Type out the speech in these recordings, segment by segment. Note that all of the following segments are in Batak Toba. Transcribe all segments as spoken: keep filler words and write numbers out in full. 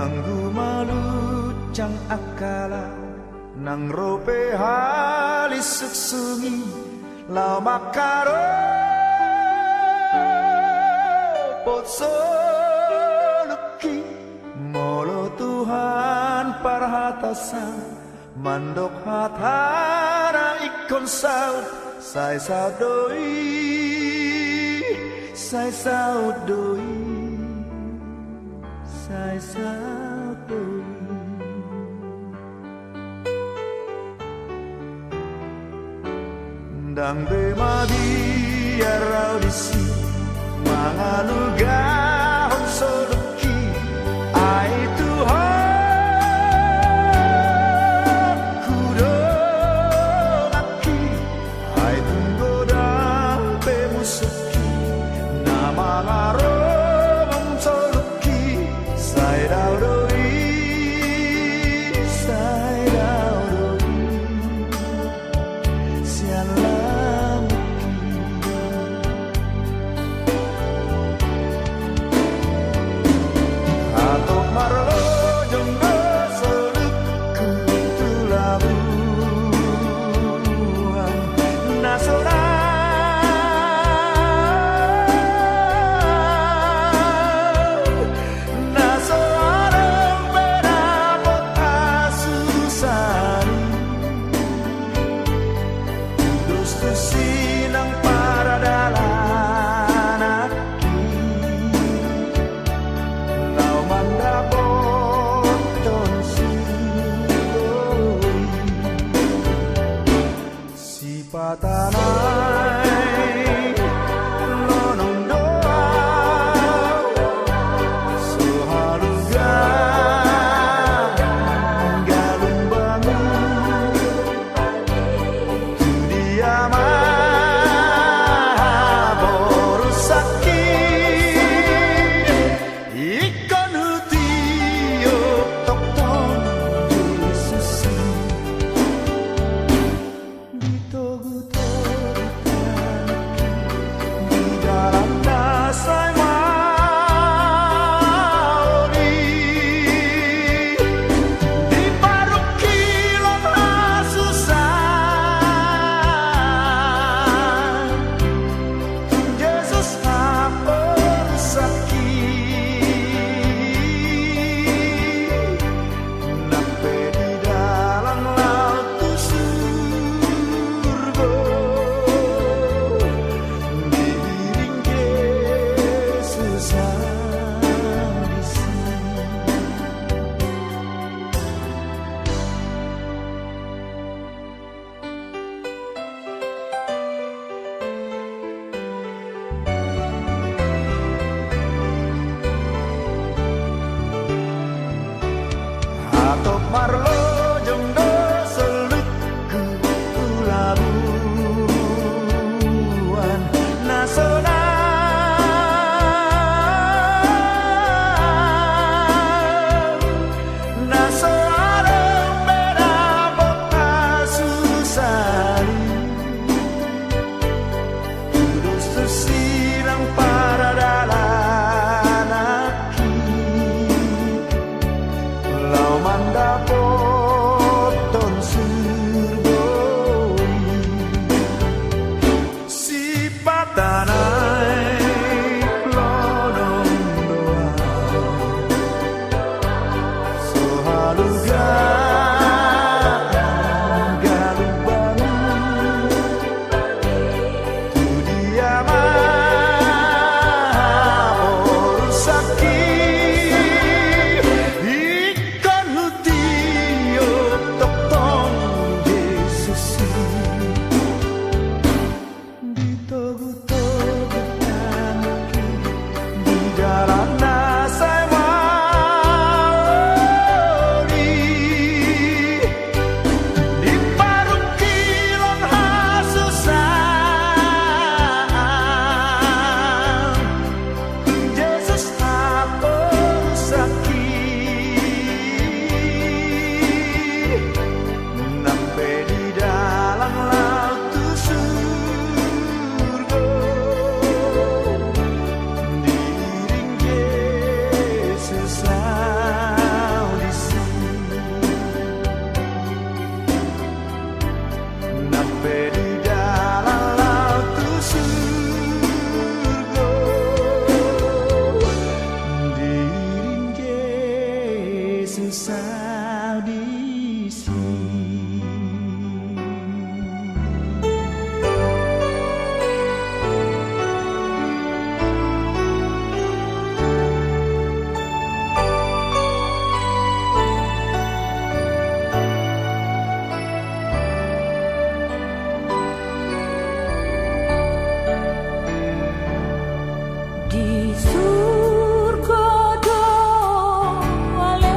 Anggo malunjang angka laho, nang ro pe halisuk sungi, laho mangkaropot soluki. Molo Tuhan parhatasan, mandok hatana ingkon saut, sai saut do i, sai saut do i, sai saut do i. Ndang be mabiar ahu disi mangalugahon soluki, ai Tuhan hudongaki, ai tung godang pe musuki na mangaromong soluki, sai dao do i, sai dao do i. Sian lamukki. Hatop marlojong do solukku tu labuan na sonang. Na so adong pe dapot hasusaan, tudos tusi nang paradalan nangkin, laho mandapothon sugoi. Sipata nai lonong do ahu, so halugaon galung bangun. Tu dia ma haborusakki, ingkon hutiop tongtong Jesus i. Di togu-togu tanganki, di dalan na sai maol i, di parungkilon hasusaan, Jesus haporusakki. Nang pe di dalan laho tu surgo, diiring Jesus ahu disi. Hatop marlojong do solukku tu labuan na sonang. Na so adong pe dapot hasusaan, tudos tusi nang paradalan nangkin, laho mandapothon surgo i. Sipata nai lonong do ahu, so halugaon galung bangun. Tu dia ma haborusakki, ingkon huti Saudisi. Di surgo do ale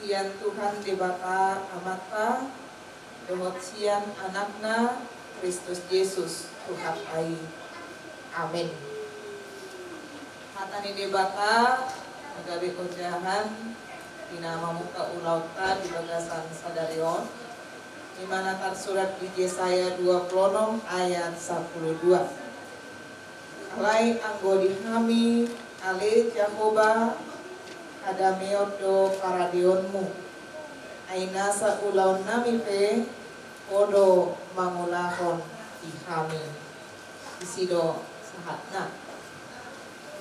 Sian Tuhan Debata Amanta, dohot sian Anakna, Kristus Jesus, Tuhanta i. Amen. Hata ni Debata na gabe ojahan di na mamungka ulaonta di bagasan sadari on, i ma na tarsurat di Jesaya dua pulu onom ayat sampulu dua. Alai anggo di hami, ale Jahowa, hadameon do paradeonmu. Ai nasa ulaonnami pe Ho do mangulahon di hami. Disi do sahatna.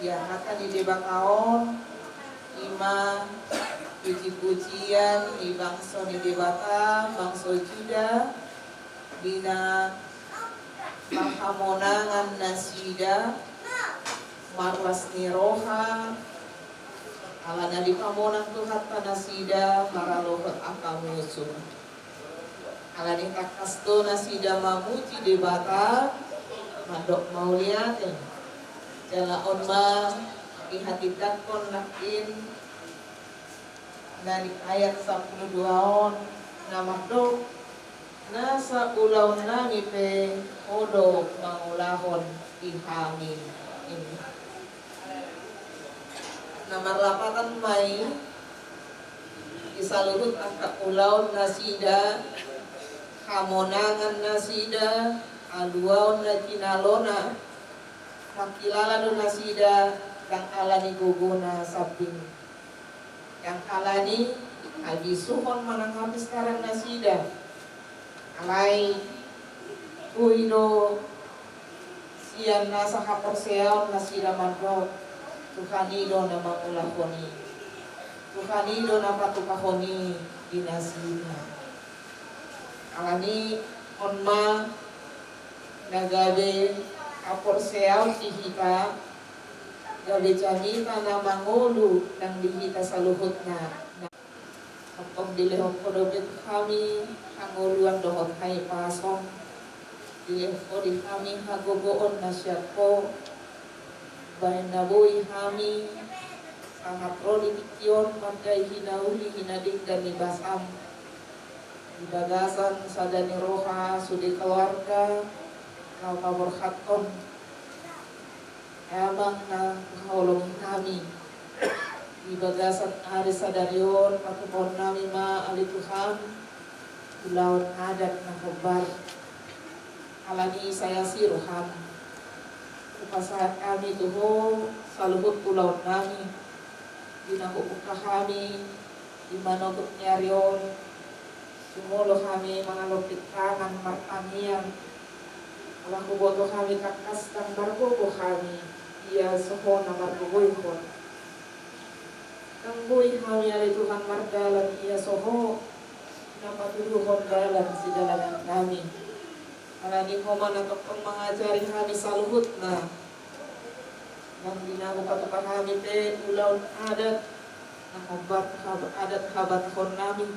Ia hata ni Debata on, i ma pujipujian ni bangso ni Debata, bangso Juda, di na marhamonangan nasida, marlas ni roha, ala na dipamonang Tuhanta nasida maralohon angka musu. Ala ni tangkas do nasida mamuji Debata, mandok mauliate. Jala on ma dihatindangkon nangkin na di ayat sampulu dua on, na mandok, nasa ulaonnami pe Ho do mangulahon di hami. Ini na marlapatan ma i di saluhut angka ulaon nasida, hamonangan nasida, haluaon na jinalona, mangkilala do nasida ndang ala ni gogona sambing, ndang ala ni habisuhon manang hapistaran nasida. Alai boi do sian nasa haporseaon nasida mandok, Tuhan i do na mangulahon i, Tuhan i do na patupahon i di nasida. Ala ni on ma na gabe haporseaon di hita, gabe jamita na mangolu nang di hita saluhutna. Antong dilehon Ho dope tu hami hangoluan dohot hahipason. Dilehon Ho di hami hagogoon na sian Ho, bahen na boi hami sahat ro di tingki on mandai hinauli hinadenggan ni basam. Di bagasan sada ni roha sude keluarga, laho paborhathon Amang na huhaholongi hami di bagasan ari sadari on, patupahon nami ma ale Tuhan ulaon adat na hombar. Ala ni sai asi roham, hupasahat hami tu Ho saluhut ulaon nami. Di na hubuka hami di manogot ni ari on, jumolo hami mangalompit tangan martangiang. Ala huboto hami tangkas ndang margogo hami, ia so Ho na margogoihon. Ndang boi hami ale Tuhan mardalan, ia so Ho na patuduhon dalan sidalanan nami. Ala ni Ho ma na tongtong mangajari hami saluhutna. Nang di na hupatupa hami pe ulaon adat na hombar, hab-, adat habatahon nami,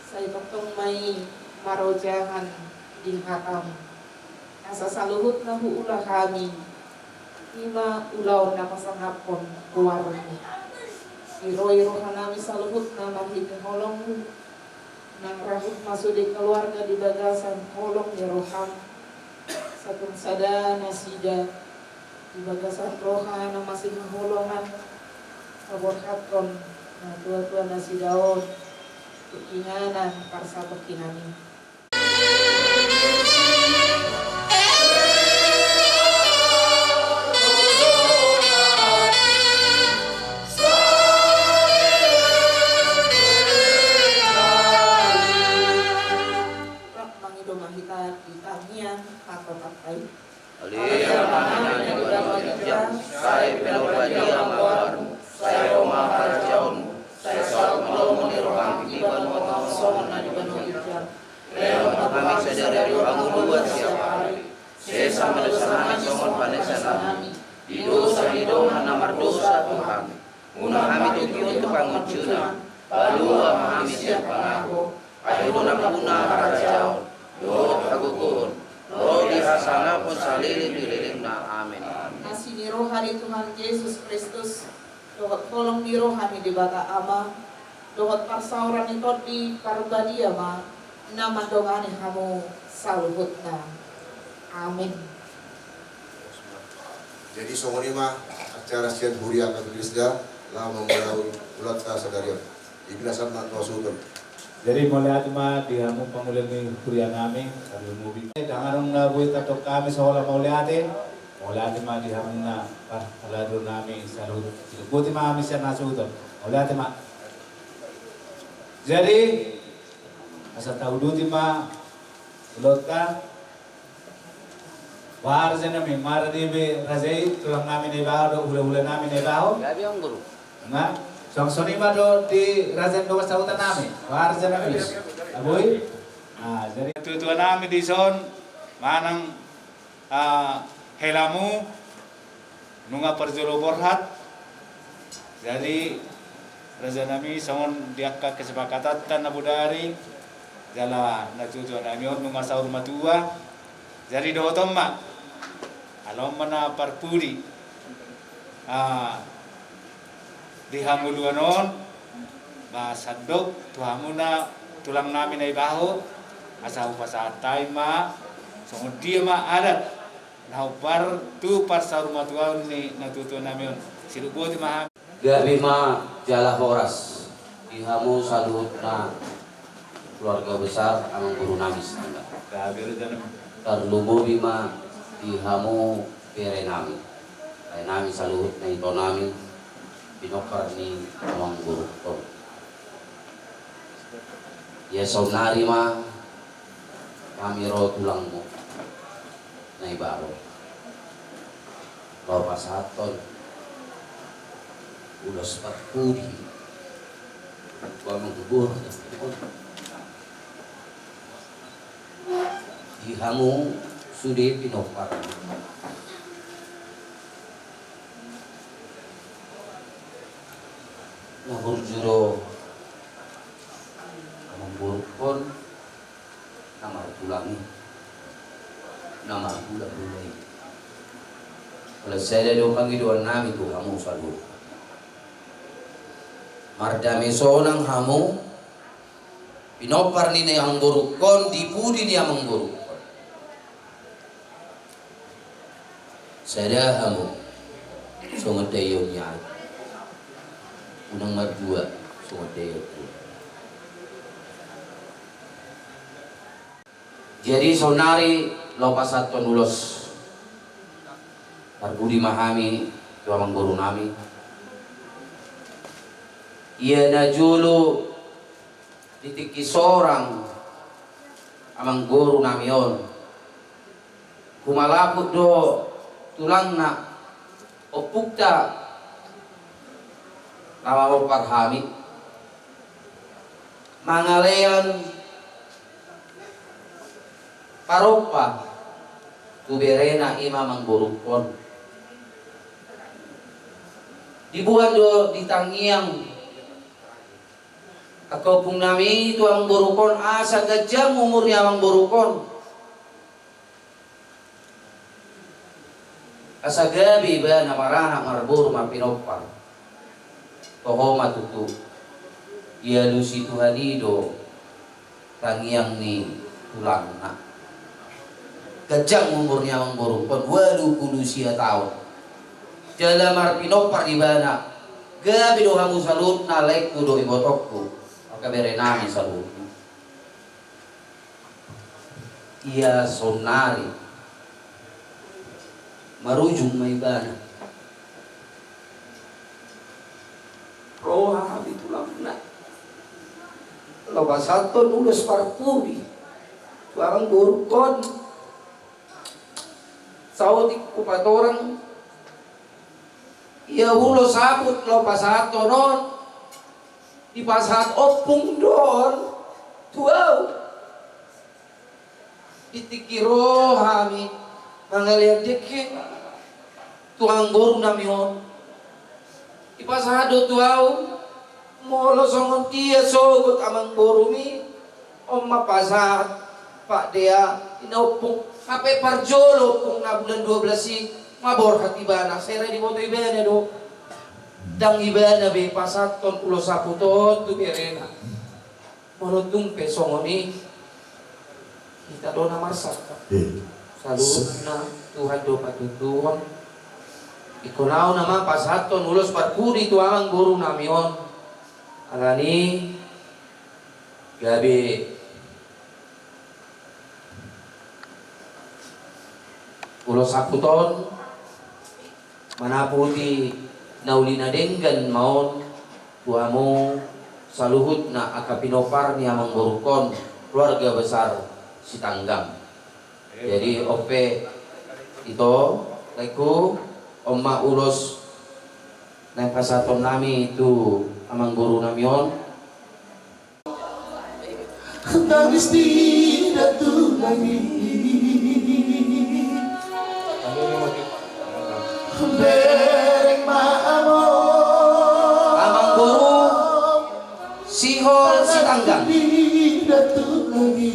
sai tongtong ma i marojahan di hatam. Asa saluhutna huula hami i ma ulaon na pasangaphon goarmu. Siroi roha nami saluhutna marhite holongmu. Nang rahut ma sude keluarga di bagasan holong ni roham, satung sada nasida di bagasan roha na masihaholongan, paborhathon na tuatua nasida on tu inganan parsatongkinan i. Rap mangido ma hita di tangiang patopan i. Ale Amanta na di banua ginjang, sai pinarbadia ma goarmu, sai ro ma harajaonmu, sai saut ma lomo ni roham di banua tonga on songon na di banua ginjang. Lehon ma tu hami sadari on hangoluan siapari. Sesa ma dosa nami songon panesanami di dosa ni dongan na mardosa tu hami. Unang hami togihon tu pangunjunan, palua ma hami sian pangago. Ai Ho do nampuna harajaon dohot hagogoon dohot hasangapon saleleng ni lelengna. Amen. Asi ni roha ni Tuhan Jesus Kristus dohot holong ni roha ni Debata Ama Dohot parsaoran ni Tondi Parbadia ma na mandongani hamu saluhutna. Amin. Jadi songon i ma acara sian huria Katolik Sda laho mamulai ulaonta sadari on. Di bagasan ma tu hasuhuton. Jadi mauliate ma di hamu pangula ni huria nami, tarlumobi. Dang adong na boi tadok hami saola mauliate. Mauliate ma di hamu na parhalado nami saluhut. Boti ma hami sian hasuhuton. Mauliate ma. Jadi asa tauduti ma ulaonta. Ba raja nami, marade be raja i, tulang nami Naibaho dohot hulahula nami Naibaho. Gabe on guru. Nga, songon i ma do di raja ni dongan sahuta nami. Ba raja nami. Aboi. Ah, jadi tuatua nami dison manang, ah, helamu nunga parjolo borhat. Jadi raja nami, songon di angka kesepakatanta na bodari jala na tuatua nami on nunga saur matua. Jadi dohoton ma, ala on ma na parpudi, ah, di hangoluan on, ba sandok tu hamuna tulang nami Naibaho, asa hupasahat hami ma songon dia ma adat na hombar tu parsaurmatuaon ni na tuatua nami on. Sidok boti ma hami. Gabe ma jala horas di hamu saluhutna keluarga besar amangboru nami Sitanggang. Gabe raja nami. Tarlumobi ma di hamu bere nami, lae nami saluhutna, ito nami, pinompar ni amangboru on. Ia saonnari ma hami ro tulangmu Naibaho laho pasahathon ulos parpudi tu amangboru di hamu sude pinompar na burju do amangboru on. Na martulang i, na marhulahula i. Holan sada do pangidoan nami tu hamu saluhut. Mardame sonang hamu, pinompar ni amangborungkon di pudi ni amangborungkon. Sada hamu songon daion ni ari, unang mardua songon daion tulang. Jadi saonnari laho pasahathon ulos parpudi ma hami tu amangboru nami. Ia na jolo di tingki sorang amangboru nami on, humalaput do tulangna ompungta na mamompar hami mangalean parompa tu berena i ma amangborungkon. Diboan do di tangiang angka ompung nami tu amangborungkon asa ganjang umur ni amangborungkon. Asa gabe ibana maranak marboru marpinompar. Toho ma tutu, dialusi Tuhan i do tangiang ni tulangna. Ganjang umur ni amangborungkon, ualu pulu sia taon. Jala marpinompar ibana, gabe do hamu saluhutna laengku dohot ibotongku, angka bere nami saluhutna. Ia saonnari marujung ma ibana. Ro hami tulangna laho pasahathon ulos parpudi tu amangborungkon. Saotik hupatorang, ia ulos saput laho pasahathon on dipasahat ompung do on tu ahu. Di tingki ro hami mangalean dengke tu amangboru nami on, dipasahat do tu ahu, molo songon dia sogot amangborumi, on ma pasahat pakdea, ninna ompung, hape parjolo ompung na bulan dua belas i maborhat ibana, sai ra diboto ibana do. Ndang ibana be pasahathon ulos saput on tu berena. Molo tung pe songon i, hita do na marsangkap. Eh. Saluhutna Tuhan do patuduhon. Ingkon ahu nama pasahathon ulos parpudi tu amangboru nami on. Alani gabe ulos saput on manaputi na uli na denggan ma on tu hamu saluhutna angka pinompar ni amangborungkon, keluarga besar Sitanggang. Jadi on pe ito, laengku, on ma ulos naeng pasahaton nami tu amangboru nami on. Tangis di datu nami. Bereng ma amang. Amangboru Sihol Sitanggang. Di datu nami.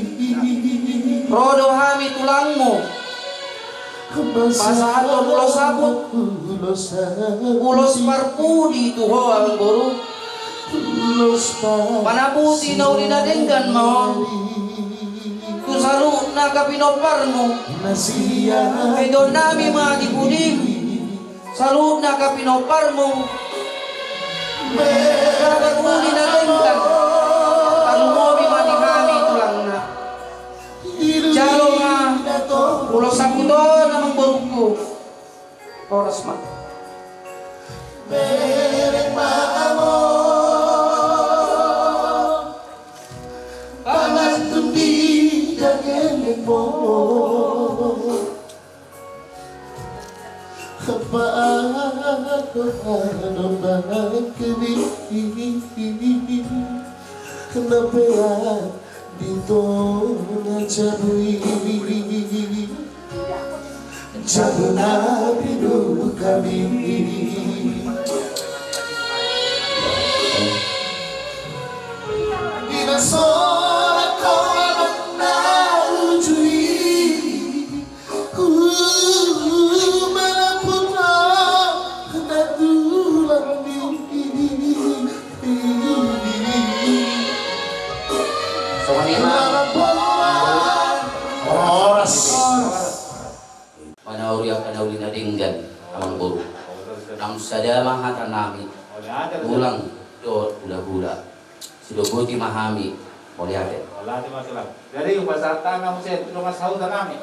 Ro do hami tulangmu. Pasahaton ulos saput, ulos parpudi tu ho amangboru. Manaputi na uli na denggan ma on tu saluhutna angka pinomparmu. Ito nami ma di pudim saluhutna angka pinomparmu. Gabe uli na denggan. Tarlumobi ma di hami tulangna. Jalo ma ulos saput on amangborungku. Horas ma. Bereng ma amang. Pangan tundi daging mo. Apa ado ado bangkemi. Kenapa di tona cabui. Jabu na pidu kami. Di na sorak kau anak na ujui. Ku manaputa na tulang di. Songon i ma. Horas. Manauri angka na uli na denggan, amangboru. Nang sada ma hata nami. Tulang dohot hulahula. Sidok boti ma hami. Mauliate. Mauliate ma tulang. Jadi umpasa tangan muse tu dongan sahuta nami.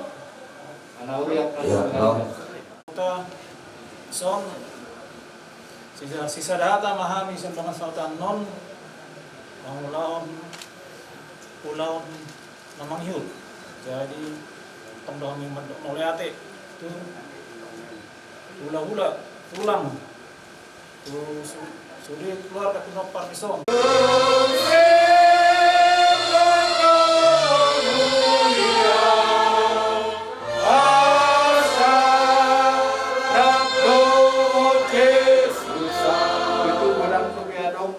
Manauri angka na uli na denggan. Huta son, sisa, sisada hata ma hami sian dongan sahuta annon, mangulahon ulaon na mangihut. Jadi tong do hami mandok mauliate tu hulahula, tulang, tu su-, sude keluarga pinompar dison. Itu godang tu adong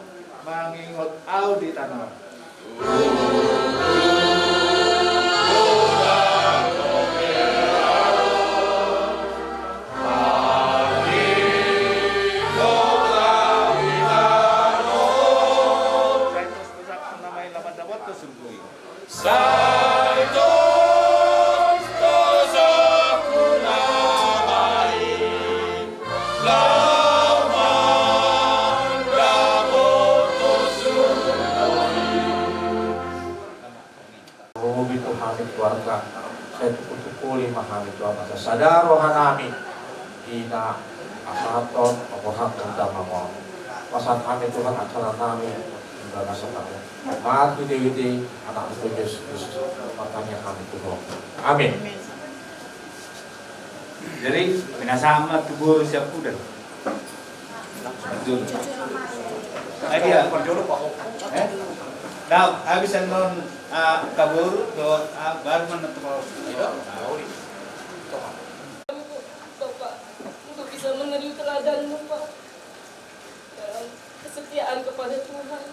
mangingot au di tano. Lobi tu hami keluarga, sai tukutukuli ma hami Tuhan, asa sada roha nami di na pasahathon, pasahathon damang on. Pasahat hami Tuhan acara nami, di bagasan nami. Mauliate di Anak ni Tuhan Jesus Kristus, martangiang hami tu Ho. Amin. Jadi, pinasahat ma tu boru sian Pudan. Parjolo. Eh, dia. Parjolo, Pak. Eh? Nah, habis annon, ah, angka boru, do, ah, baru ma annon tu Pak. Bapak, untuk bisa meniru teladanmu, Pak. Dalam kesetiaan kepada Tuhan,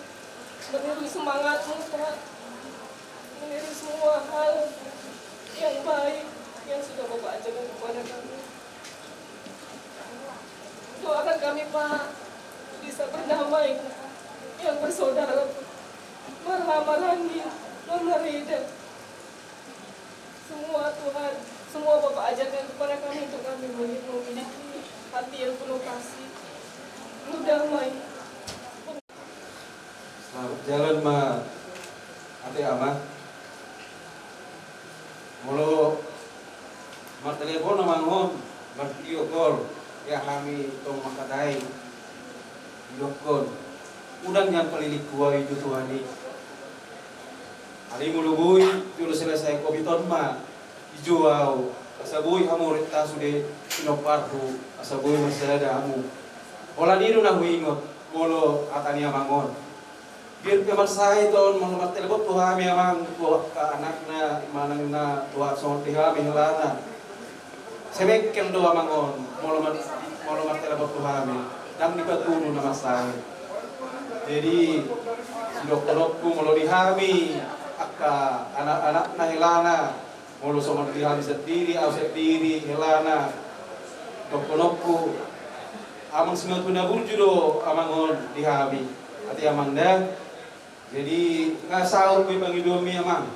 meniru semangatmu, Pak, meniru semua hal yang baik yang sudah Bapak ajarkan kepada kami. Doakan kami, Pak, Bisa berdamai, yang bersaudara, marhaha maranggi, nona Rida. Semua Tuhan, semua Bapak ajarkan kepada kami untuk kami memiliki hati yang penuh kasih, penuh damai. Selamat jalan ma ate ama. Molo martelepon amang on, marvideo call, ia hami tong mangkatai, didok on, unang nian palilingku ahu i jo Tuhan i. Alai molo boi, jolo selesai covid on ma dijou ahu, asa boi hamu renta sude pinomparhu, asa boi marsada hamu. Holan i do na huingot molo hata ni amang on. Biar pe marsahit on, molo martelepon tu hami amang, tu angka anakna, manang na tu angka songon di hami helana. Semengkel do amang on, molo mar-, molo martelepon tu hami, ndang dipatudu na marsahit. Jadi, sidohononku molo di hami, angka anak-anakna helana, molo songon di hami sandiri, ahu sandiri, helana, dohononku, amang Simanjuntak na burju do amang on di hami. Ate amang da. Jadi, nga saut be pangidoanmi amang.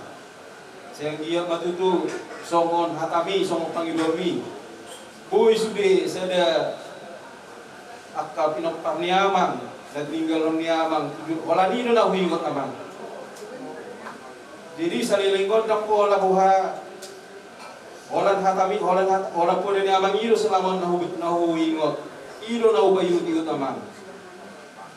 Sai anggiat ma tutu songon hatami, songon pangidoanmi. Boi sude sada angka pinompar ni amang, na tininggalhon ni amang, tuju, holan i do na huingot amang. Jadi saleleng on ndang pola boha, holan hatami, holan hat-, holan poda ni amang i do selama on na hu-, na huingot, i do na hupaihut-ihut amang.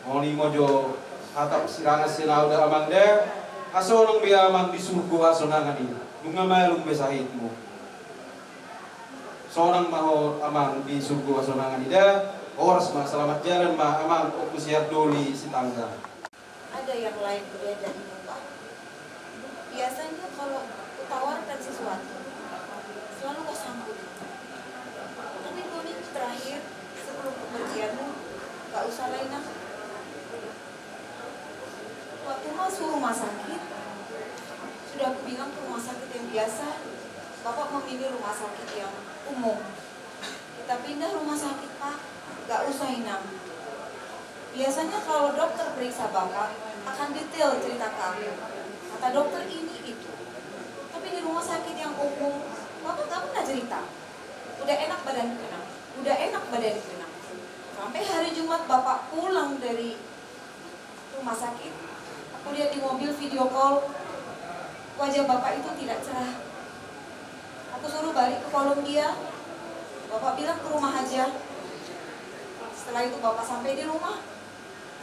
Songon i ma jo hata sirangan sian ahu da amang da, hasonang be amang di surgo hasonangan i, nunga malum be sahitmu. Sonang ma ho amang di surgo hasonangan i da. Horas ma, selamat jalan ma amang, Ompu Siardoli Sitanggang. Ada yang lain berbeda di muka. Biasanya kalau kutawarkan sesuatu, selalu kau sambut. Tapi dua minggu terakhir sebelum kepergianmu, gak usah lain ah. Waktu masuk rumah sakit, sudah aku bilang ke rumah sakit yang biasa, Bapak memilih rumah sakit yang umum. Kita pindah rumah sakit, Pak. Gak usah, Inang. Biasanya kalau dokter periksa Bapak, akan detail cerita ke aku. Kata dokter ini itu. Tapi di rumah sakit yang umum, Bapak gak pernah cerita. Udah enak badanku, Inang. Udah enak badanku, Inang. Sampai hari Jumat Bapak pulang dari rumah sakit, aku lihat di mobil video call, wajah Bapak itu tidak cerah. Aku suruh balik ke Kolombia, Bapak bilang ke rumah aja. Setelah itu Bapak sampai di rumah,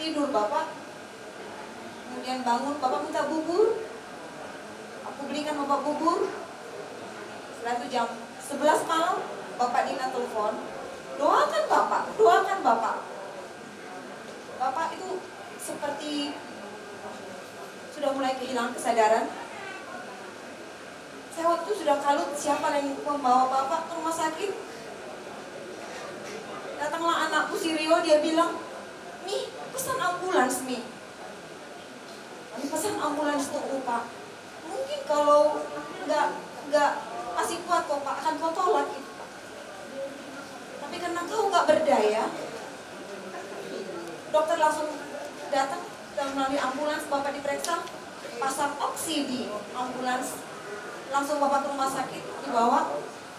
tidur Bapak. Kemudian bangun, Bapak minta bubur. Aku belikan Bapak bubur. Setelah itu jam sebelas malam, Bapak Dina telepon. Doakan Bapak, doakan Bapak. Bapak itu seperti sudah mulai kehilangan kesadaran. Saya waktu itu sudah kalut, siapa yang membawa Bapak ke rumah sakit. Datanglah anakku si Rio, dia bilang, "Mi, pesan ambulans, Mi." Kami pesan ambulans untuk Bapak. Mungkin kalau nggak, nggak masih kuat kok, Pak, akan kau tolak itu, Pak. Tapi karena kau nggak berdaya, dokter langsung datang dan melalui ambulans, Bapak diperiksa, pasang oksi di ambulans, langsung Bapak ke rumah sakit, dibawa,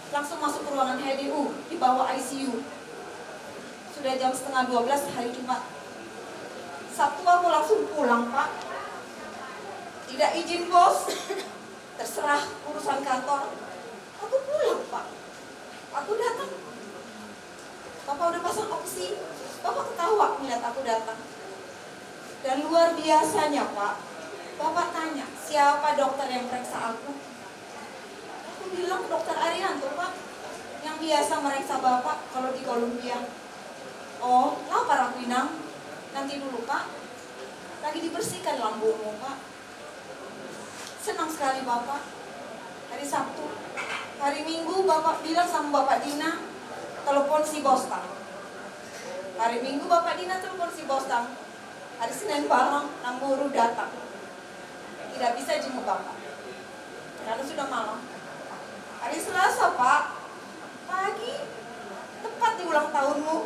langsung masuk ke ruangan H D U, dibawa I C U. Sudah jam setengah dua belas hari Jumat. Sabtu aku langsung pulang, Pak. Tidak izin bos, terserah urusan kantor. Aku pulang, Pak. Aku datang. Bapak udah pasang oksi. Bapak ketawa melihat aku datang. Dan luar biasanya, Pak. Bapak tanya, "Siapa dokter yang periksa aku?" Aku bilang, "Dokter Arianto, Pak, yang biasa meriksa Bapak kalau di Kolombia." "Oh, lapar aku, Inang. Nanti dulu, Pak. Lagi dibersihkan lambungmu, Pak." Senang sekali Bapak. Hari Sabtu. Hari Minggu Bapak bilang sama Bapak Dina, "Telepon si Bostang." Hari Minggu Bapak Dina telepon si Bostang. Hari Senin malam, Namboru datang. Tidak bisa jenguk Bapak. Karena sudah malam. Hari Selasa, Pak, pagi, tepat di ulang tahunmu.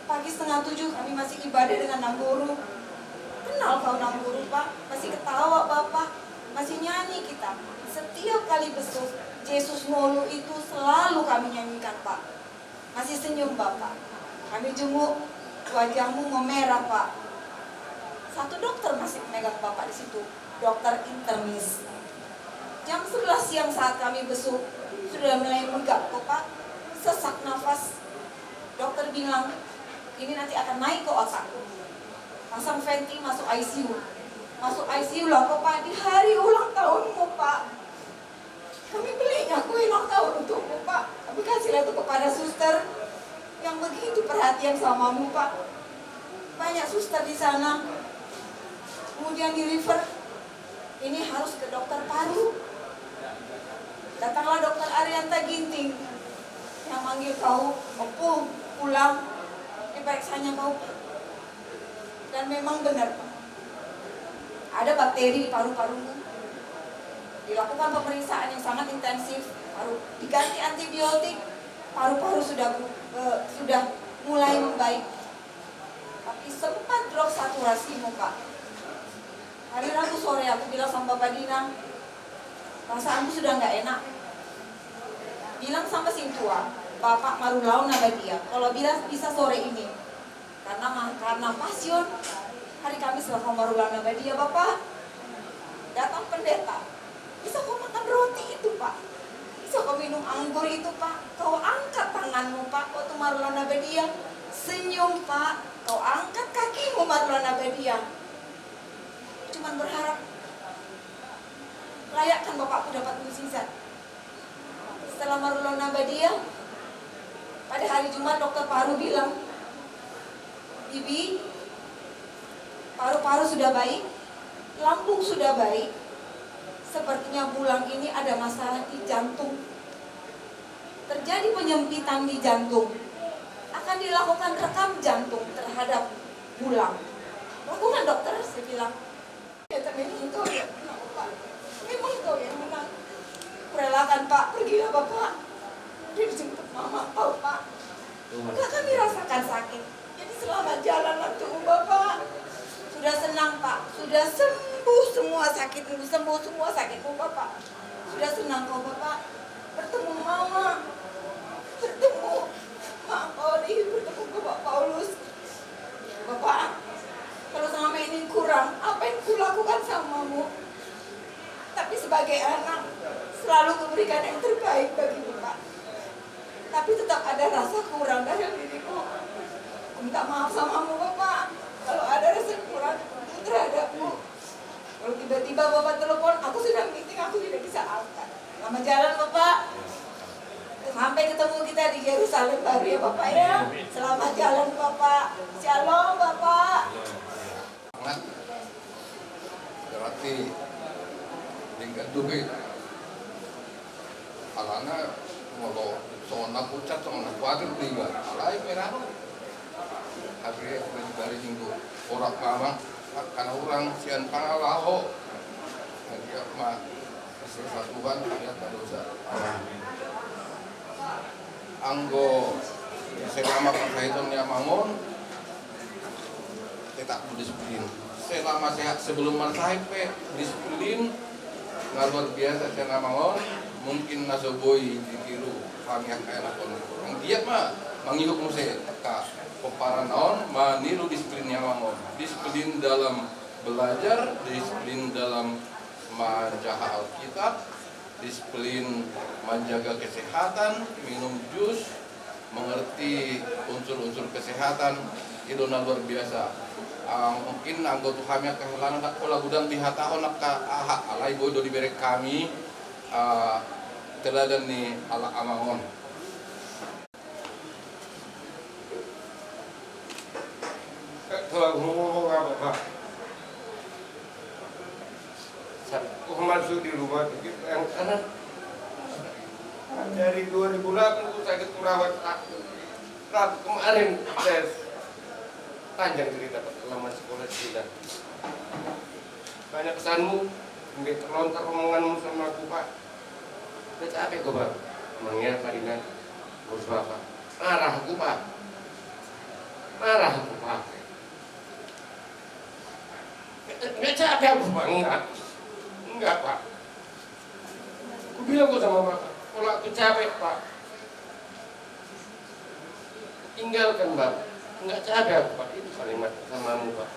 Pagi setengah tujuh kami masih ibadah dengan Nang Guru. Kenal kau Nang Guru, Pak? Masih ketawa Bapak, masih nyanyi kita. Setiap kali besuk, Yesus ngolu itu selalu kami nyanyikan, Pak. Masih senyum Bapak. Kami jenguk, wajahmu memerah, Pak. Satu dokter masih megang Bapak di situ, dokter internis. Jam sebelas siang saat kami besuk, sudah mulai megap kok, Pak. Sesak nafas. Dokter bilang, "Ini nanti akan naik ke otak." Pasang venti, masuk I C U. Masuk I C U lah kok, Pak, di hari ulang tahunmu, Pak. Kami belinya kue ulang tahun untukmu, Pak. Kami kasihlah itu kepada suster yang begitu perhatian samamu, Pak. Banyak suster di sana. Kemudian di refer, ini harus ke dokter paru. Datanglah dokter Arianta Ginting yang manggil kau, "Ompung, pulang, ini periksanya kau." Dan memang benar, Pak. Ada bakteri di paru-parumu. Dilakukan pemeriksaan yang sangat intensif, paru diganti antibiotik, paru-paru sudah beru-, eh, sudah mulai membaik. Tapi sempat drop saturasimu, Pak. Hari Rabu sore aku bilang sama Bapak Dina, "Perasaanku sudah nggak enak." Bilang sama sintua, "Bapak marulaon na badia, kalau bila bisa sore ini." Karena ma-, karena passion, hari Kamis lah kau marulaon na badia, Bapak. Datang pendeta, "Bisa kau makan roti itu, Pak? Bisa kau minum anggur itu, Pak? Kau angkat tanganmu, Pak, waktu marulaon na badia. Senyum, Pak. Kau angkat kakimu marulaon na badia." Cuman berharap, layakkan bapakku dapat mukjizat. Setelah marulaon na badia, pada hari Jumat dokter paru bilang, "Bibi, paru-paru sudah baik, lambung sudah baik, sepertinya Bulang ini ada masalah di jantung. Terjadi penyempitan di jantung. Akan dilakukan rekam jantung terhadap Bulang." "Lakukan, dokter," saya bilang. Ya, tapi memang kau yang menang, Pak. Memang kau yang menang. Kurelakan, Pak. Pergilah, Bapak. Udah dijemput mama kau, Pak. Enggak kami rasakan sakit. Jadi selamat jalan untukmu, Bapak. Sudah senang, Pak. Sudah sembuh semua sakitmu, sembuh semua sakitmu, Bapak. Sudah senang kau, Bapak. Bertemu mama. Bertemu Mak Kori, bertemu Bapak Paulus. Bapak, kalau selama ini kurang, apa yang kulakukan samamu? Tapi sebagai anak, selalu kuberikan yang terbaik bagimu, Pak. Tapi tetap ada rasa kurang dalam diriku. Aku minta maaf samamu, Bapak. Kalau ada rasa kurang terhadapmu. Kalau tiba-tiba Bapak telepon, aku sedang meeting, aku tidak bisa angkat. Selamat jalan, Bapak. Sampai ketemu kita di Yerusalem baru ya, Bapak ya. Selamat jalan, Bapak. Shalom, Bapak. Sangat berarti tinggal dulu. Alana molo songon na pucat, songon na kuatir tiba. Alai merano. Tapi dari minggu orang mamang karena orang sian pangalaho. Dia mah Sesa Tuhan, dia tak dosa. Anggo selama parsahiton ni amang on, tetap disiplin. Selama sehat, sebelum marsahit pe disiplin na luar biasa sian amang on, mungkin na so boi ditiru hami angka anak on. Anggiat ma mangihut muse angka pomparan on maniru disiplin ni amang on. Disiplin dalam belajar, disiplin dalam manjaha Alkitab, disiplin manjaga kesehatan, minum jus, mengerti unsur-unsur kesehatan, i do na luar biasa. Ah, mungkin anggo tu hami angka helanan, ndang pola godang dihatahon angka aha, alai boi do dibereng hami, ah, teladan ni halak amang on. Kalau ngomong apa, Pak? Sa-, aku masuk di rumah sakit yang kanan. Dari dua ribu delapan aku sakit, kurawat, Pak. Rabu kemarin tes. Panjang cerita, Pak, selama sekolah Cina. Banyak pesanmu, sampai terlontar omonganmu sama aku, Pak. Udah capek gua, Bang. Emangnya, Pak Dinan? Ngurus Bapak. Marah aku, Pak. Marah aku, Pak. Nggak, nggak capek aku, Pak. Nggak. Nggak, Pak. Kubilang ko sama Bapak, kalau aku capek, Pak, tinggalkan, Bapak. Nggak capek aku, Pak. Itu kalimat sama kamu, Pak.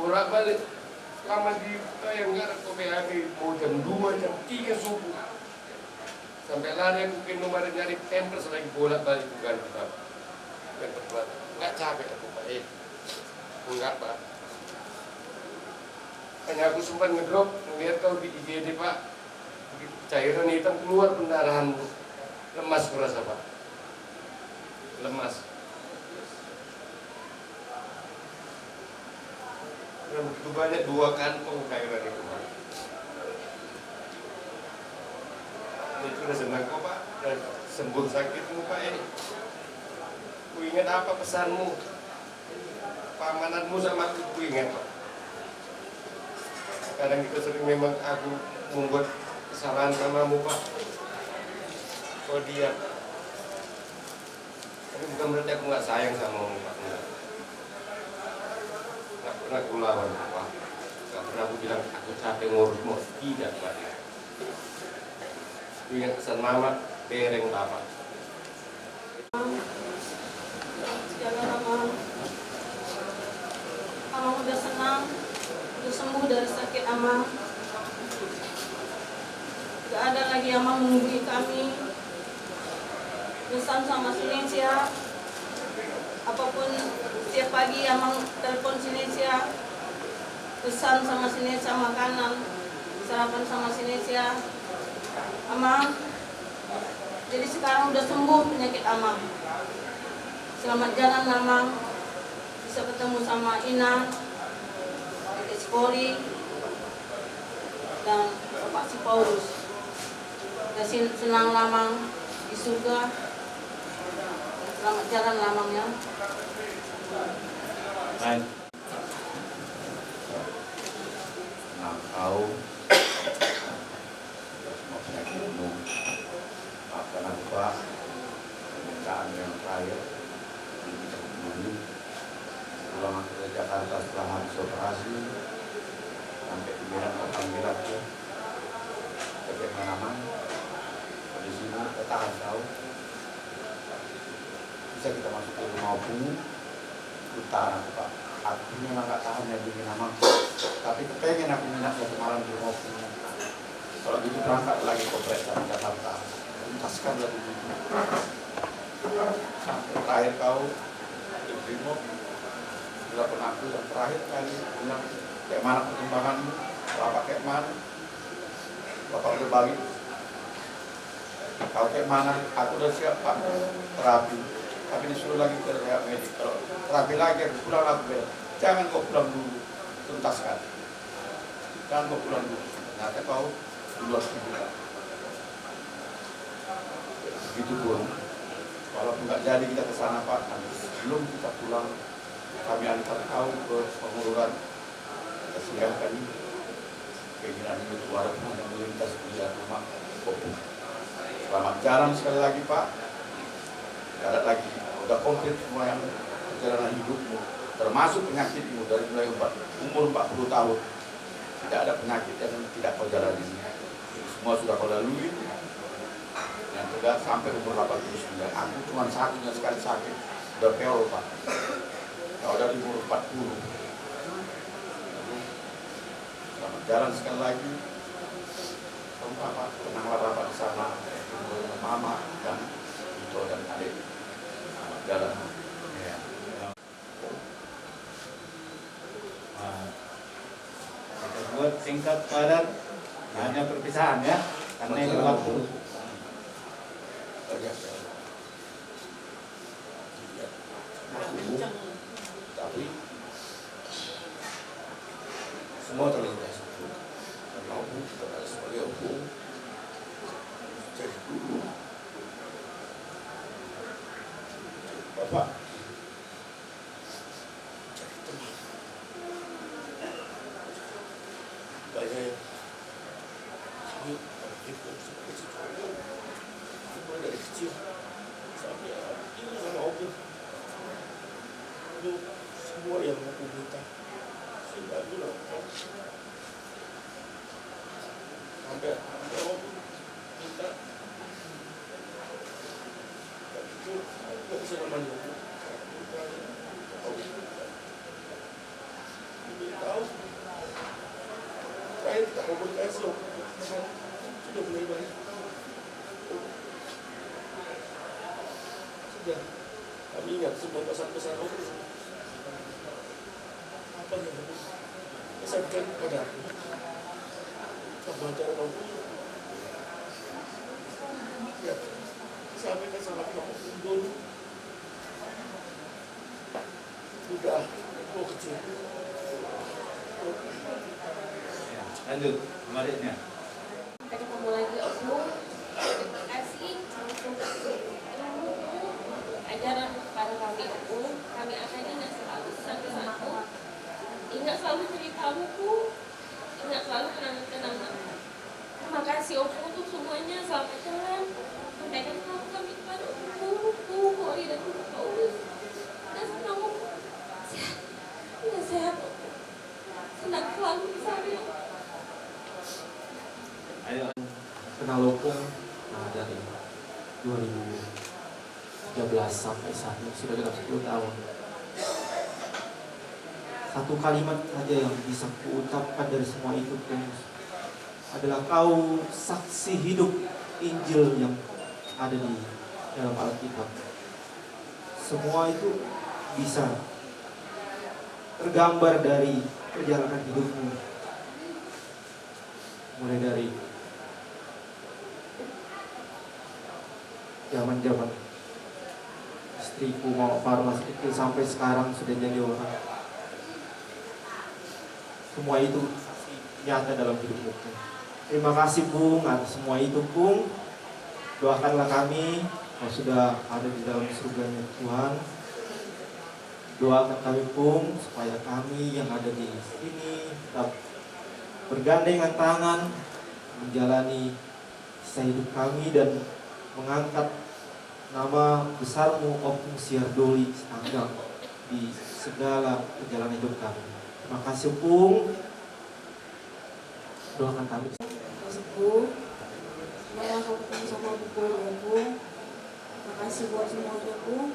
Bolak-balik. Lama di Bayangkara ko, B H B, mau jam dua, jam tiga subuh. Sampai lari aku ke Indomaret nyari pampers lagi, bolak-balik ku ganti, Pak. Pampers baru. Nggak capek aku, Pak, eh. Nggak, Pak. Hanya aku sempat ngedrop, ngeliat kau di I G D, Pak. Cairan hitam keluar pendarahan, Bu. Lemas kurasa, Pak. Lemas. Dan begitu banyak, dua kantong cairan itu, Pak. Itu udah senang kok, Pak. Dan sembuh sakitmu, Pak, eh. Ku ingat apa pesanmu? Pamananmu sama aku, ku ingat, Pak. Kadang kita sering, memang aku membuat kesalahan samamu, Pak. Kau diam. Tapi bukan berarti aku nggak sayang sama kamu, Pak. Nggak. Nggak pernah aku lawan, Pak. Nggak pernah aku bilang, "Aku capek ngurusmu." Tidak, Pak. Ingat pesan Mama, bereng Bapak. Jaga Amang. Amang udah senang, udah sembuh dari sakit Amang. Gak ada lagi Amang menghubungi kami. Pesan sama Sinesia. Apapun, setiap pagi Amang telepon Sinesia. Pesan sama Sinesia makanan. Sarapan sama Sinesia. Amang, jadi sekarang udah sembuh penyakit Amang. Selamat jalan, Amang. Bisa ketemu sama Ina, Dede Spori, dan Bapak si Paulus. Ya, sin-, senang Amang di surga. Selamat jalan, Amang, ya. Baik. Nah, kau semua penyakitmu. Maafkan aku, Pak. Permintaan yang terakhir, belum bisa kupenuhi. Pulang aku ke Jakarta setelah habis operasi, sampai di Medan kau panggil aku. Bagaimana, Mang? Kondisimu bertahan kau? Bisa kita masuk ke rumah opung? Bertahan aku, Pak. Aku memang nggak tahan yang dingin, Amang. Tapi kepengen aku nginap satu malam di rumah opung. Kalau gitu berangkat lagi ke Jakarta. Tuntaskan lagi itu. Sampai terakhir kau di Brimob, telepon aku yang terakhir kali, bilang, "Kayak mana perkembanganmu? Bapak kayak mana? Bapak udah balik. Kau kayak mana?" "Aku udah siap, Pak. Terapi." Tapi disuruh lagi ke rehab medik. "Kalau terapi lagi, harus pulang aku, Bel. Jangan kau pulang dulu. Tuntaskan. Jangan kau pulang dulu." Ternyata kau duluan tidur, Pak. Begitupun, walaupun nggak jadi kita ke sana, Pak, nanti sebelum kita pulang, kami antar kau ke Pangururan. Kita singgahkan ini. Keinginan itu, walaupun hanya melintas di rumah opung. Selamat jalan sekali lagi, Pak. Tidak ada lagi, udah komplit semua yang perjalanan hidupmu, termasuk penyakitmu dari mulai empat, umur empat puluh tahun. Tidak ada penyakit yang tidak kau jalani. Semua sudah kau lalui. Yang tegas sampai umur delapan puluh sembilan. Aku cuma satunya sekali sakit, udah peol, Pak. Kau dari umur empat puluh. Selamat jalan sekali lagi. Kamu, Bapak, tenanglah, Bapak, di sana. Mama dan Ito dan adik. Selamat jalan. Ya. Nah, kita buat singkat, padat, hanya perpisahan, ya, karena ini waktu. Tapi semua terlintas. Karena aku, kita sebagai aku, jadi dulu. Bapak, jadi teman. Banyak yang, saya, mulai dari kecil. Sudah mulai baik. Sudah. Kami ingat semua pesan-pesan Om. Apa yang Om pesankan kepada aku? Apa ajaran Om? Ya, sampaikan sama Om dulu. Udah, oh, kecil. Ya, lanjut, selanjutnya. Ketemu lagi, Ompung. Terima kasih untuk ilmu, ajaran kepada kami, Ompung. Kami akan ingat selalu pesan-pesan Ompung. Ingat selalu cerita Ompung. Ingat selalu kenangan-kenangan. Terima kasih, Ompung, untuk semuanya. Selamat jalan. Sampaikan salam kami kepada Ompung, Ompung Kori, dan Ompung Paulus. Dan senang, Ompung. Sehat. Ya, sehat, Ompung. Senang selalu di sana. Ayo, kenal Ompung, nah, dari dua ribu tiga belas sampai saat ini sudah genap sepuluh tahun. Satu kalimat saja yang bisa kuucapkan dari semua itu, Pung, adalah kau saksi hidup Injil yang ada di dalam Alkitab. Semua itu bisa tergambar dari perjalanan hidupmu. Mulai dari zaman-zaman istriku, Mama Far, masih kecil sampai sekarang sudah jadi orang. Semua itu nyata dalam hidupmu, Pung. Terima kasih, Pung, atas semua itu, Pung. Doakanlah kami, kau sudah ada di dalam surganya Tuhan. Doakan kami, Pung, supaya kami yang ada di sini tetap bergandengan tangan menjalani kisah hidup kami dan mengangkat nama besarmu, Ompung Siardoli Sitanggang, di segala perjalanan hidup kami. Terima kasih, Pung. Doakan kami. Terima kasih, Pung. Terima kasih buat semuanya, Pung.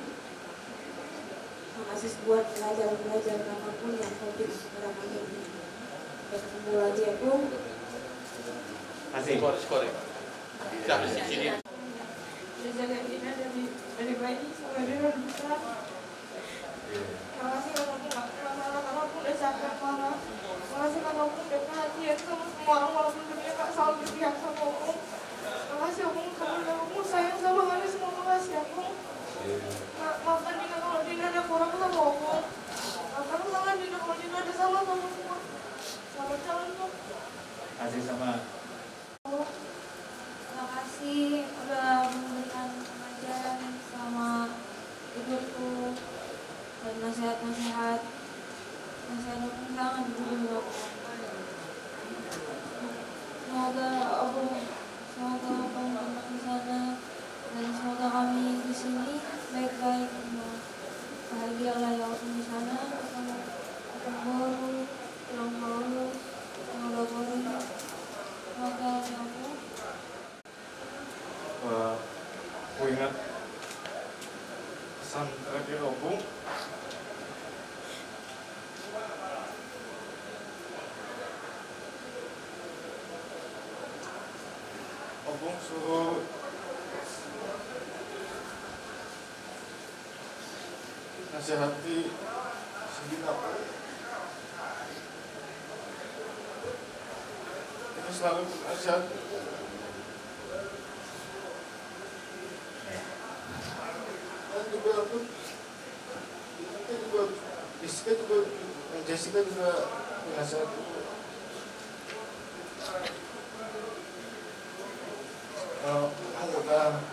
Makasih buat pelajaran-pelajaran apapun yang kau berikan kepada kami. Sampai ketemu lagi ya, Pung. Asik. Skor, skor ya. Siap, di sini. Udah jagain Dina dari, dari bayi sampai Dina udah besar. Makasih ya, Pung, nggak pernah marah-marah, Pung, udah capek marah. Makasih karena Pung udah perhatian sama semua orang, walaupun dunia nggak selalu berpihak sama Pung. Makasih ya, Pung, karena udah Pung sayang sama kami semua. Makasih ya, Pung. Iya. Ma-, maafkan Dina kalau Dina ada kurang sama Pung. Maafkan salah Dina kalau Dina ada salah sama Pung. Selamat jalan, Pung. Kasih sama. Terima kasih udah memberikan pengajaran selama hidupku dan nasihat-nasihat. Nasihat Pung sangat berguna. Semoga Pung, semoga Pung tenang di sana dan semoga kami di sini baik-baik. Bahagialah ya Pung di sana, ketemu Pung boru, Pung Paulus, Pung Gori. Semoga ya Pung. Eh, ku ingat pesan terakhir Ompung. Ompung suruh nasihati si Dina. Ini selalu nasihat. Dan juga aku, Jessica juga, Jessica juga, Jessica juga nasihat. Eh, anggota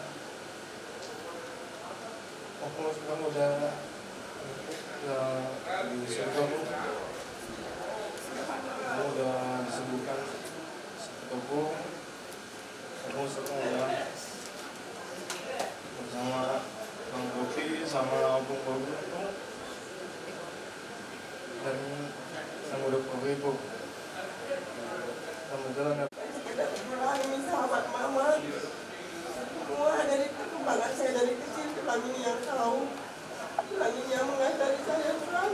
Ompung, kamu udah, eh, di surga, Pung. Kamu udah disembuhkan, Ompung. Ompung, kamu udah bersama Bang Bopi sama Ompung Bobi, Pung. Dan kamu udah pergi, Pung. Kamu jalan. Kita berdoa ini sahabat mama. Semua dari perkembangan saya dari kecil itu Kami yang tahu, kami yang mengajari saya, Tuhan,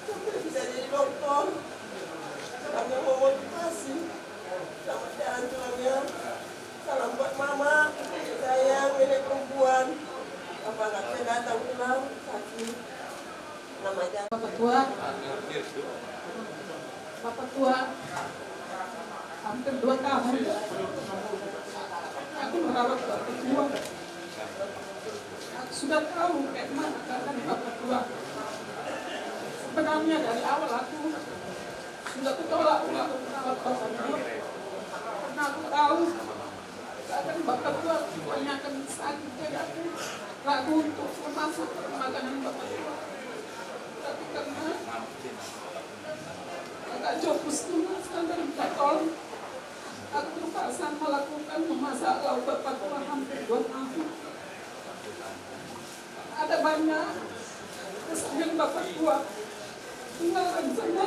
sampai bisa jadi dokter. Kami yang memotivasi. Selamat jalan, Tuhan, ya. Salam buat Mama, sayang, nenek perempuan. Apa nggak bisa datang, Tuhan? Sakit. Bapak Tua, Bapak Tua, hampir dua tahun aku merawat Bapak Tua. Aku sudah tahu kayak mana keadaan Bapak Tua. Sebenarnya dari awal aku sudah ketolak untuk merawat Bapak Tua. Karena aku tahu Bahkan Bapak Tua kebanyakan sakit, jadi aku ragu untuk masuk ke rumah tahanan Bapak Tua. Tapi karena kakak Jokus itu sadar minta tolong, aku terpaksa melakukan memasak lauk Bapak Tua hampir dua tahun. Ada banyak kesalahan Bapak Tua. Tinggal rencana.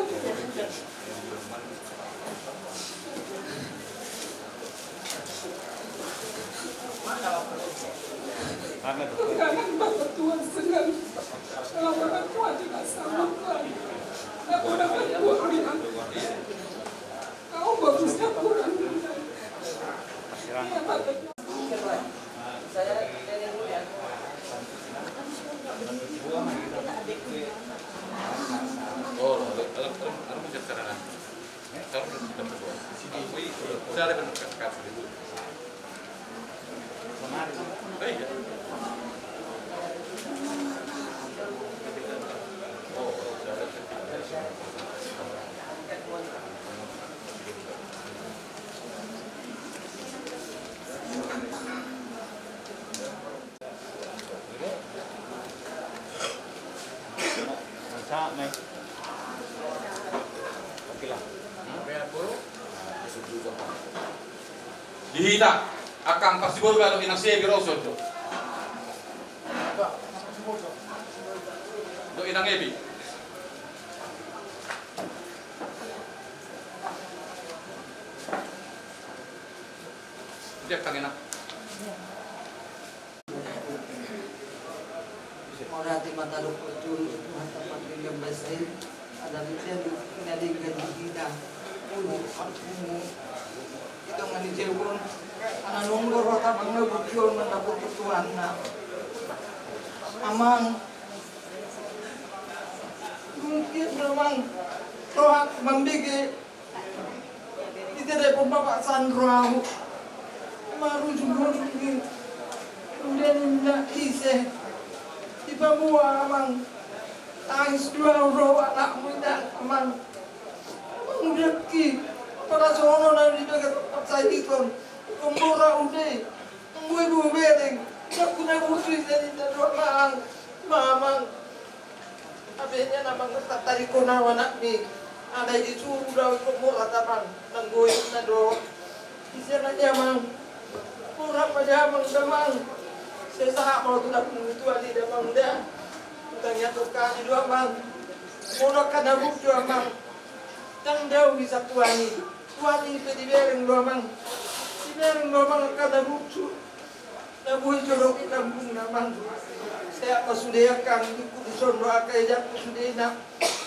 Tinggalkan Bapak Tua sekali. Kalau Bapak Tua tidak sanggup lagi, Bapak Tua bilang, kau bagusnya pulang. Iya, Bapak Tua. Di hita angka parsiborga dohot inang si Ebi ro son do. Dohot inang Ebi. Dia kangen apa? Mauliate ma tadok tu Tuhanta pardenggan basa i, ala ni dia na denggan di hita. Ulu, ulu. Ito nga ni jebon. Ala nunga roha ta mangabukion mandapothon Tuhanna. Amang. Mungkin memang roha mambege. Ite dai pon bapak sandro ahu. Maruju-ruju ni. Kemudian inda ise. Dipaboa amang. Tangis dua ro anakmu inda amang. Amang udah ki. Pada sono na di bagas paksai diton. Kombora udah. Mbue bu bereng. Aku na butuh inda inda dua amang. Mamang. Abe nian amang, tartarikon au anakmi. Alai disuru do au i kombora amang, nanggo i na do. Ise na i amang? Murah ma di amang da amang. Sai sahat ma au tu dapur ni tuan i da amang da. Utangiangkon hami do amang. Molo angka na burju amang, ndang dao bisa tuan i. Tuan i pe dibereng do amang. Dibereng do amang angka na burju. Na boi jolok i lambungna amang. Sehat ma sude angka anggingku dison dohot angka ejangku sudena.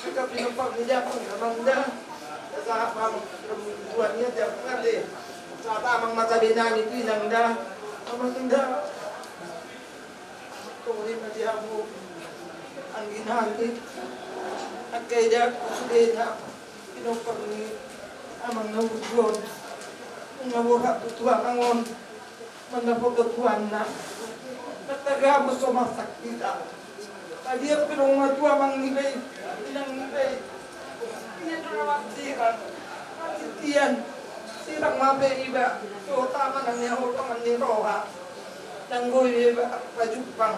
Angka pinompar ni jabu amang da. Sahat ma amang, tuan i ate amang ate. Sahat amang ma tabe nami tu inang da. Amang da. Tori ma di hamu anggi nami. Angka ejangku sudena. Pinompar ni amang na burju on. Nga borhat tu amang on. Mandapothon tuanna. Martagam ma so marsangkita. Tadia pe nunga matua amang niba i, inang niba i. Ia do na marsirang. Marsitian. Sirang ma pe iba. Dohot ama na nihaholongan ni roha. Nanggo iba pajumpang.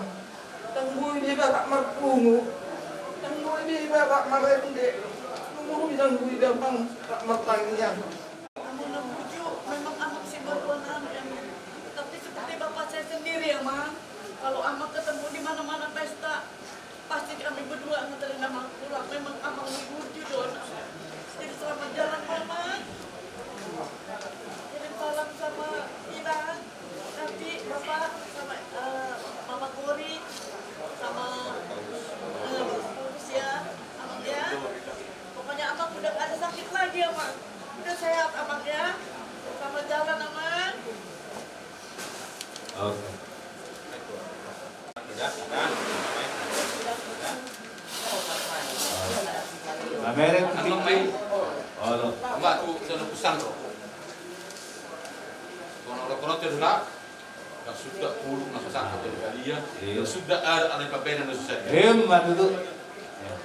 Nanggo iba rap marpungu. Nanggo iba rap marende. Nanggo iba amang rap martangiang. Amang na burju, memang amang si baruan anu, Amang. Tapi seperti bapak saya sendiri, Amang. Kalau amang ketemu di mana-mana pesta, pasti kami berdua nganterin amang pulang. Memang amang na burju do, Amang. Jadi selamat jalan, Amang. Kirim salam sama Ira, nanti bapak sama, eh, Mama Gori. Mamereng. Anu, Pak. Olo. Mbak, tu, tu, tu, pesan, bro. Kono rokok roti dulu, Pak. Yang sudah pulung, yang susah, yang balia. Iya. Yang sudah ada, ada pembenan, yang susah. Iya, Mbak, duduk. Iya.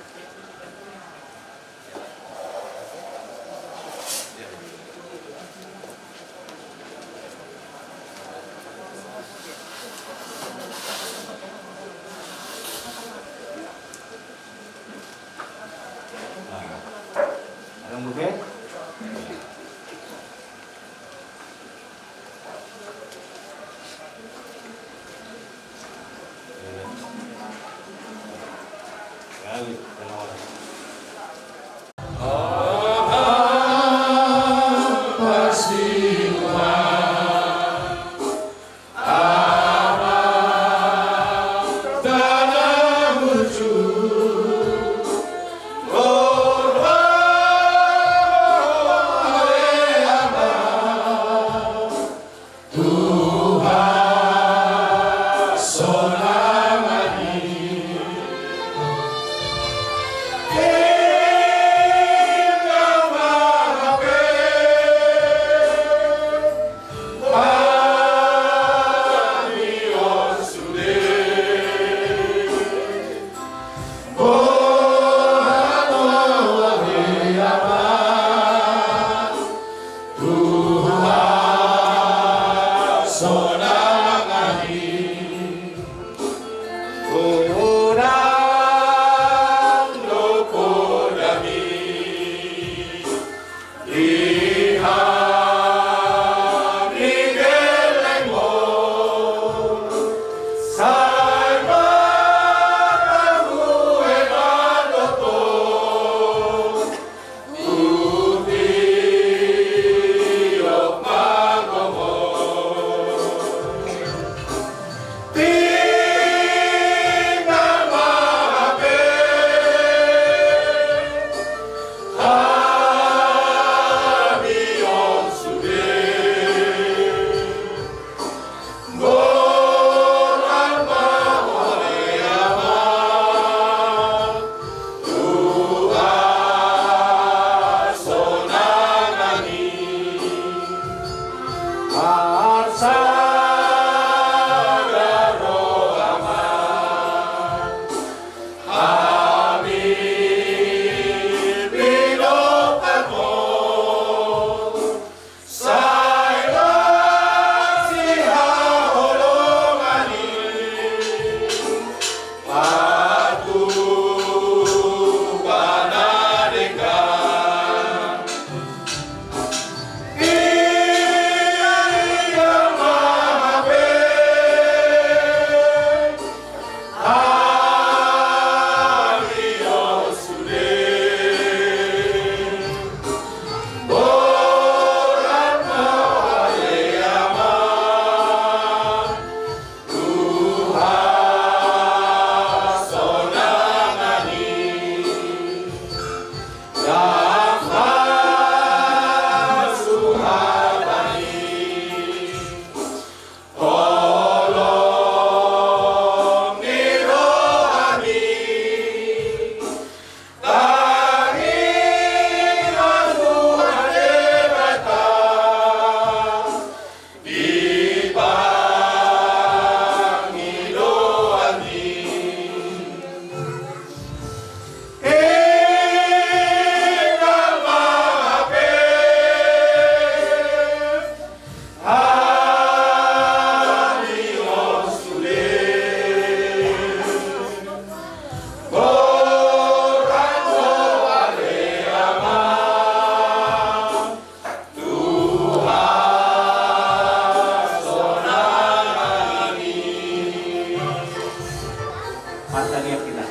Martangiang hita.